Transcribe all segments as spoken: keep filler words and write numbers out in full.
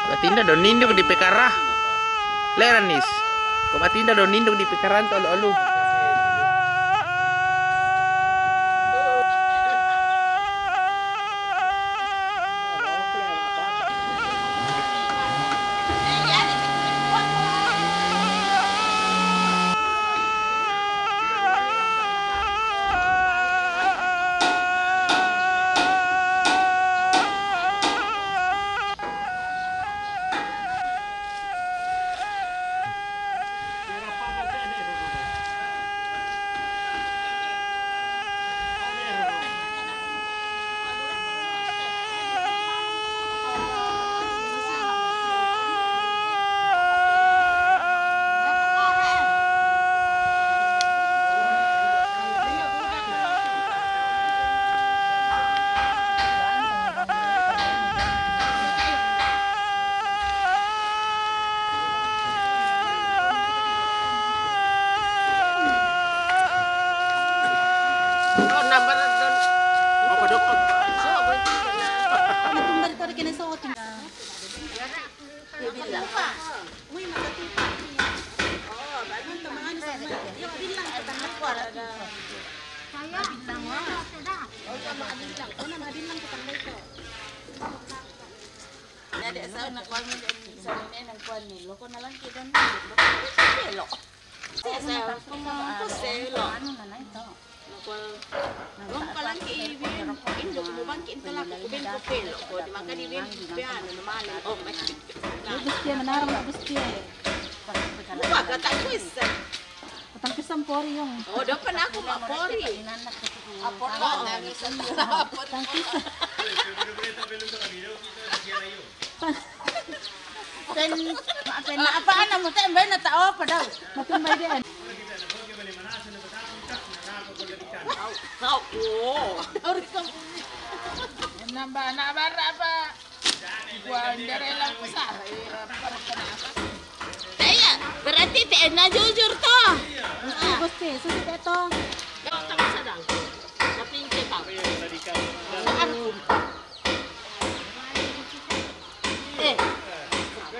Batinda do nindung di pekara. Leranis. Ko batinda do nindung di pekaran to alu-alu. Jadi, asal nak kuan ni, sa ni nang kuan ni. Loko na lang ki dan. Loko na lang ki dan. Loko na lang ki. Anu na lang ito. Loko, loko na lang ki ibi. Indo ko mo bangki into lako ko ben ko pelo ko. Di maka di ben piano na malam. Oh, my. Gusti, manarang na gusti. Buka ka tak kuis. Patang kisan pori yung. Oh, dapat na ako mapori. Apor lang, nangis ang apor. Patang kisan. Pen, pen, apa na mo, ten, bay na tao pa daw. Matumbay din. Kau, kau, oh. Sorry, kau. Nambah, nambah apa? Kaya, berarti te na jujur to. Gusti, gusti, susi te to. Tama sa daw. Napinti pa. Saan? Eh,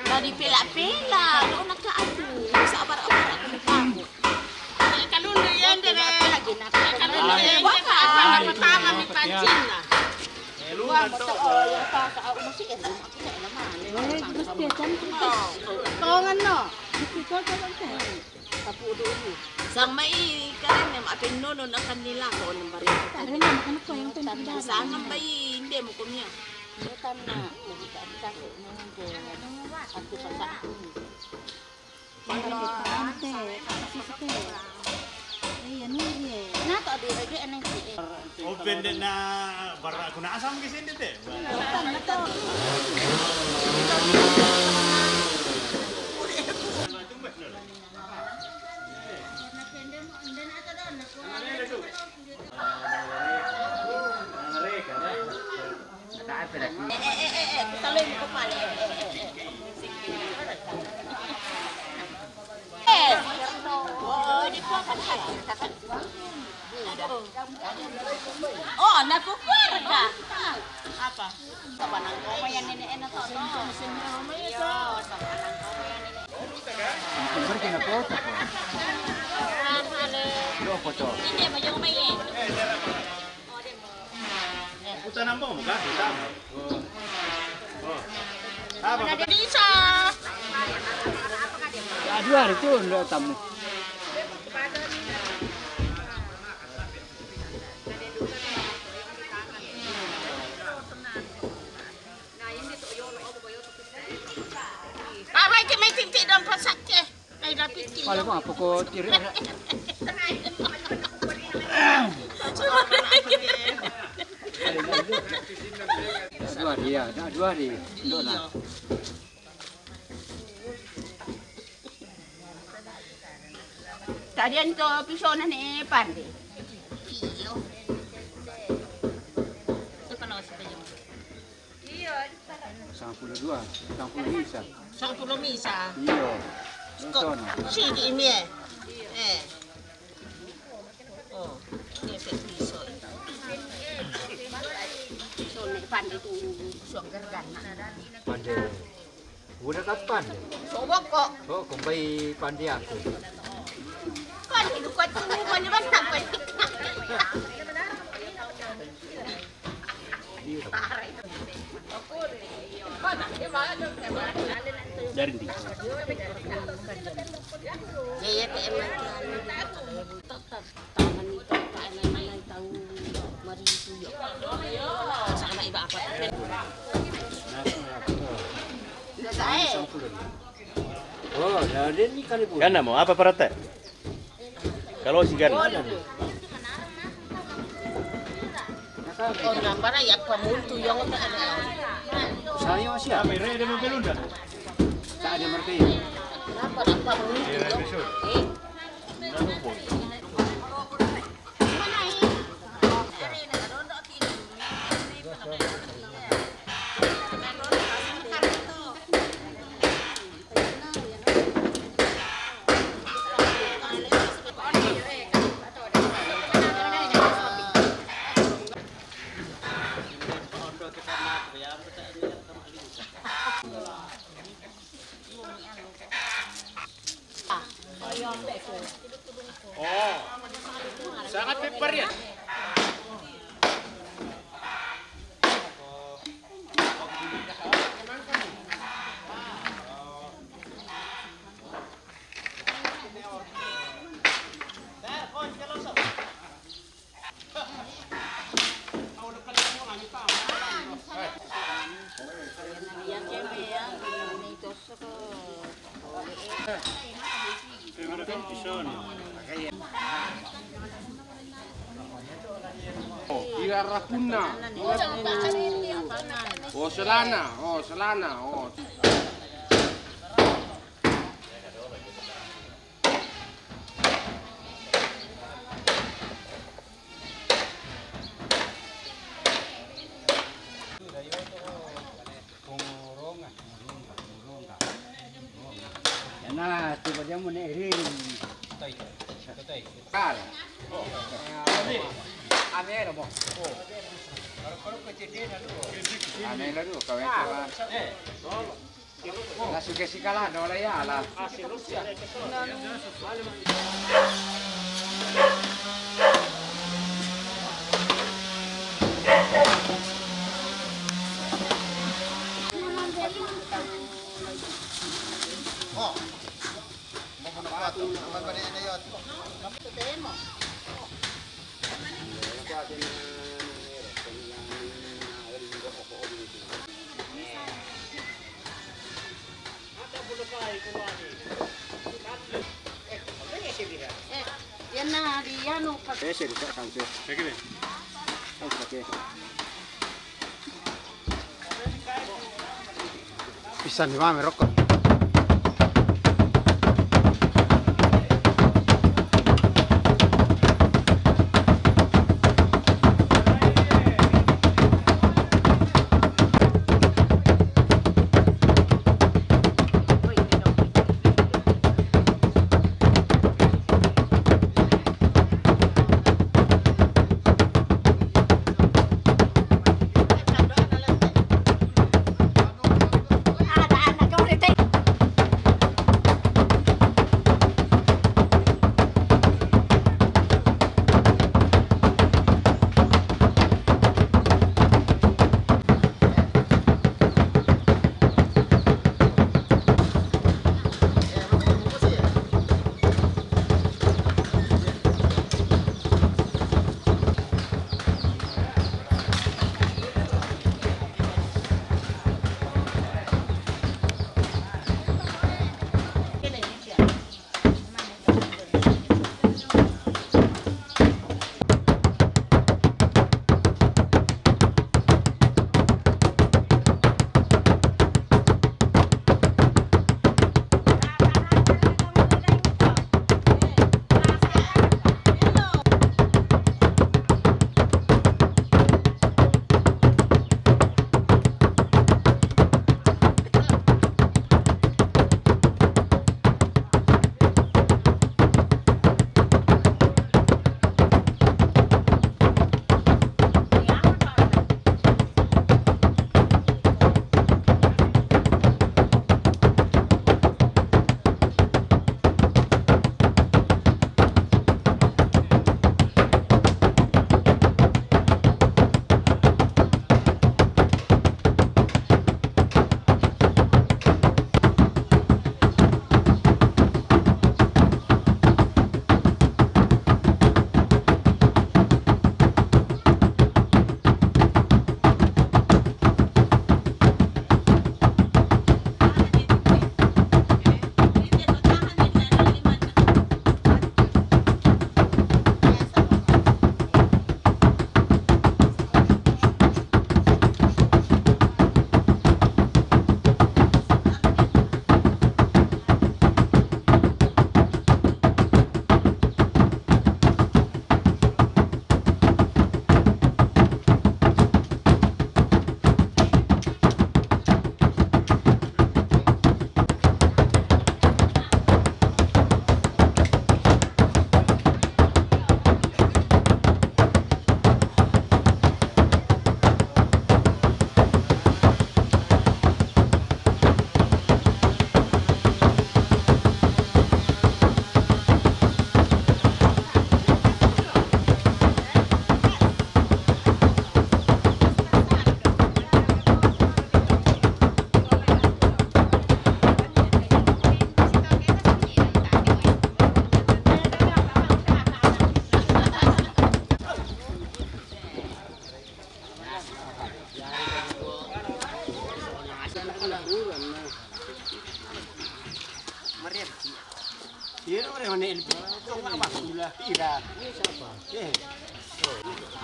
na di pila-pila. Doon nagkaatu. Sa abara-abara ko nagkaatu. Kalulu yan, dere. Kalulu yan, dere. Wala. Ano, patama, may pansin na. Luan to. Eh, gusto yan. Tongan, no? Gusto ko, tongan ko. Tapu doon. Sang may karin, apin nono na kanila ko ng baril. Karin na, ano ko yung tanda. Sang may, hindi mo kumya. Hindi tanda. Hindi tanda. Hindi tanda. Open din na bara ko na asam kasi hindi te. Oh, nakukuha ka. Apa? Sa panangko mo yan, nene, eh, na to, no? Iyo, sa panangko mo yan, nene. Ang timbre kinapota ko. Loko to. Hindi, mayo may, eh. Utangan mo, mukha, kita mo. Oh. Oh. Ah, baka Lisa! Aduh, hari itu lo tamu. Pale bang, pokok tiri. Dua hari ya, dah dua hari. Dua lah. Tadi ento pisona ne pande. Iyo. Sampulo dua, sampulo misa. Sampulo misa. Iyo. Kok sigi imi eh? Eh. Oh, ini piso. Pisona pande tu suang gergan. Pande. Udah kapan? Sobok kok. Oh, kumbai pandi aku. Pandi lu kuat tu, pandi bantak, pandi. Dari ndi? Iya, iya, T M. Tangan itu, tangan itu, tahu mari itu ya. Sama iba apa? Udah saya. Oh, ya, dia ni kali pun. Kan mau apa parata? Kalau si kan. Oh, nambara ya pamuntu yang ada. Saya siapa? Mere de Belunda. Tak ada mereka. Kenapa tak pamuntu? Eh. Oh, sangat pepper ya. Oh, ira rakunna. Oh, selana. Oh, selana. Oh. Yana, coba dia mau nek ring. Kal. Ame lo mo. Ame lo dulu, kau yang coba. Langsung ke sikala, dola ya lah. Eh, yana di anu, Pak. Saya serius, Kang. Oke. Oke. Pisang di mana, rokok?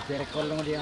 Direkol dong dia.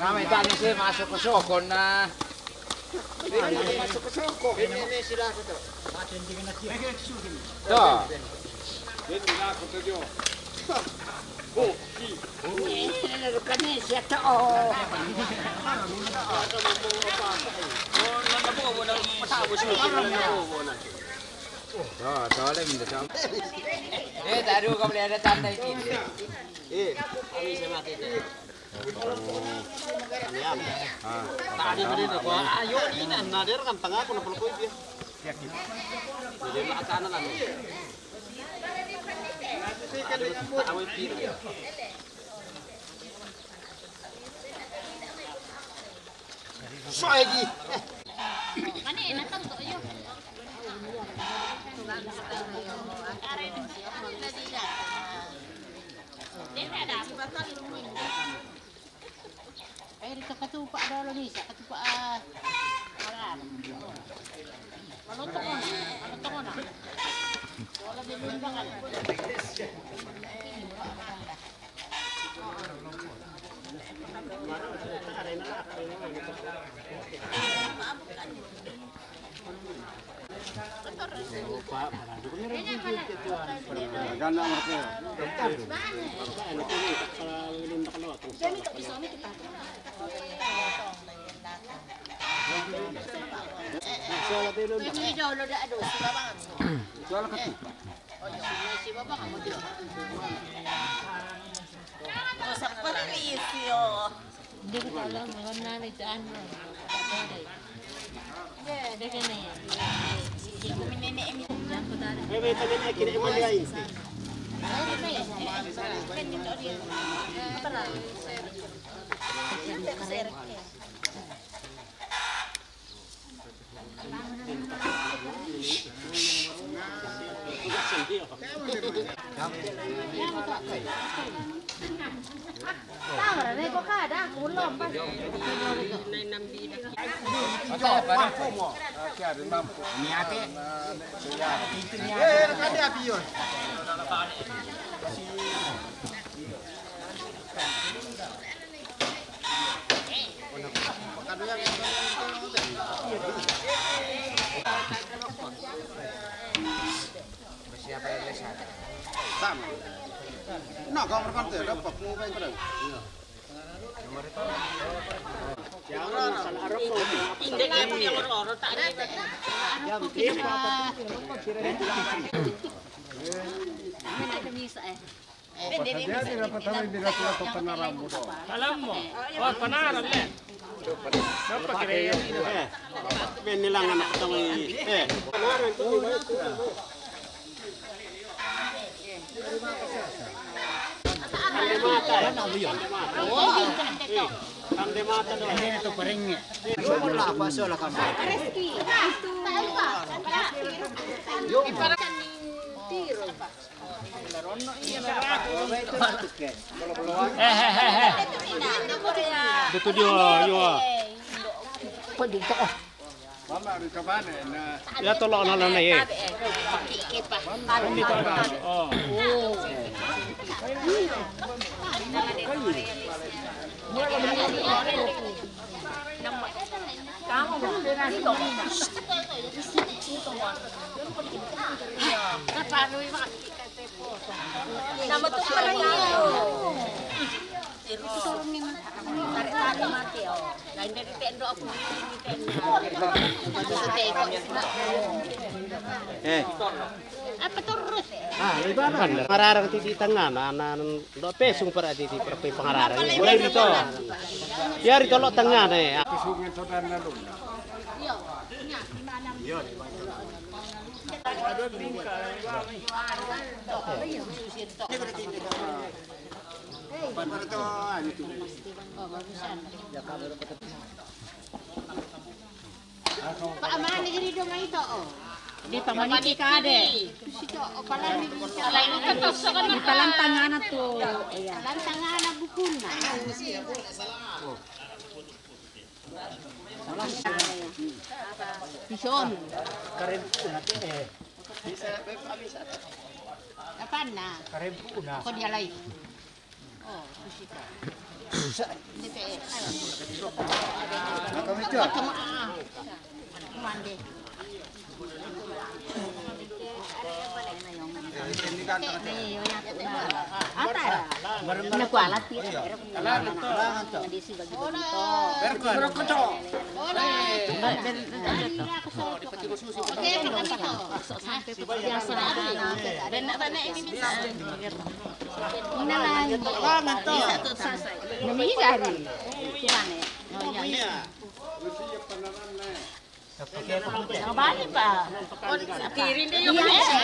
Ramai tanya saya masuk ke sokon nah. Ini, ini, ini, sila ko to. Ini, sila ko to. Ini, ini, ini, siya to. Eh, taruh kau boleh ada tanda itu. Eh, kami sama kita. Tadi beri na ko, ayo ni na, na der kan tanga ko na pala ko dia. Jadi lah sana lah. So lagi. Mana enak kan tu yo. Dia tak ada. Eh, dito katupa daw, Lisa. Katupa, ah, wala. Maluto ko na. Maluto ko na. Wala din yung bakal. Sa Patricio. Hindi ko alam, alam na ni Jan. Hindi ka na yan. May, may tagal na, kinain mo niya yun. Nah, gambar kan tuh, ada apa? Mau main keren. Alam mo? Oh, panaran le. Napa kire? Eh, ben nilang anak kami. Eh. Eh, eh, eh, eh. Betul dia, ya. Ya, tolong, tolong, ya. Oh. Nama tu pala. Tarik-tarik mati, oh. Lain dari tendo aku ni, tendo. Eh. Apa terus? Ah, lebar. Mararang ti di tengah, na, na, do pesung para ti di para pangararang. Boleh dito. Ya, dito lo tengah ne. Pesung yang saudara lalu. Paamani iri dong itu, oh. Di pamani kade. Sito, oh, palan di. Di palan tangana tu. Iya. Palan tangana bukuna. Pison. Apana? Ko dia lai. Oh, kusita. Sa- Ini pe. Mande. Apa? Nakualat ya. Di si bagi-bagi to. Biasa. Benar-benar ini bisa. Ini lagi. Ini dari. Kurang ya. Oh, iya. Balik, Pak. Kirim dia. Iya, iya,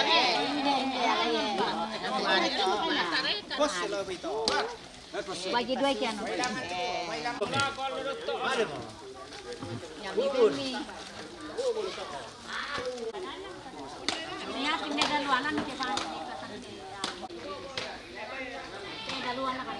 iya. Bagi dua ikan. Yang ini. Ini pindah daluanan ke sana. Pindah daluanan kan.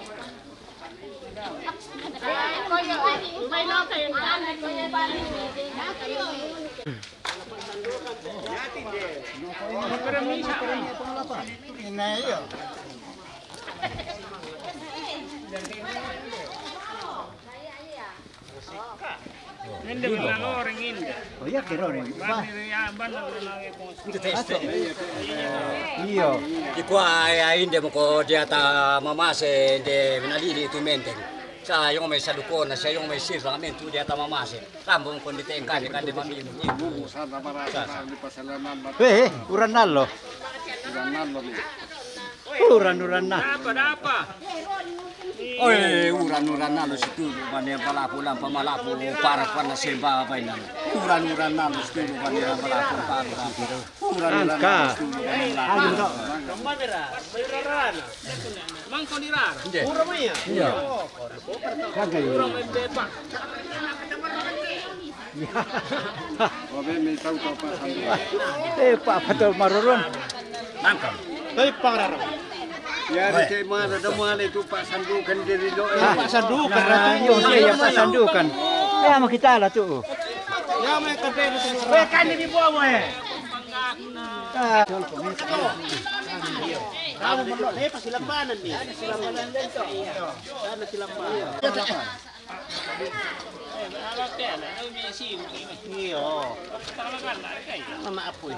Nende menang orang ini. Oh iya, kira orang. Ban ini ya, ban lagi. Iyo. Ikua ya inde moko diata mamase inde menalili tu menteng. Sa yong me salukona, sa yong me sirra mentu diata mamase. Kambo moko nditengkane kande mamimu. Sa, sa. Eh, eh, uran nalo. Uran nalo mi. Uran, uran na. Apa, apa? Oi, uran, uran nalo situlu bane balapu lampa malapu para pana semba baina. Uran, uran nalo situlu bane balapu para. Uran, uran nalo situlu bane balapu. Mangko ni rara. Ura maya. Iya. Ura maya bebak. Obe me tau tau pa sandu. Eh, pa pa tau marurun. Nangkam. Tapi pangararang. Ya, di tema ada mana itu Pak Sandukan dari doa. Pak Sandukan. Nah, iya, iya, Pak Sandukan. Ya, sama kita lah tu. Ya, mereka dari tu. Eh, kan di bawah, eh. Ah. Kamu menolak, eh, pas silampanan ni. Silampanan dan tu. Sana silampanan. Iyo. Mama apoy.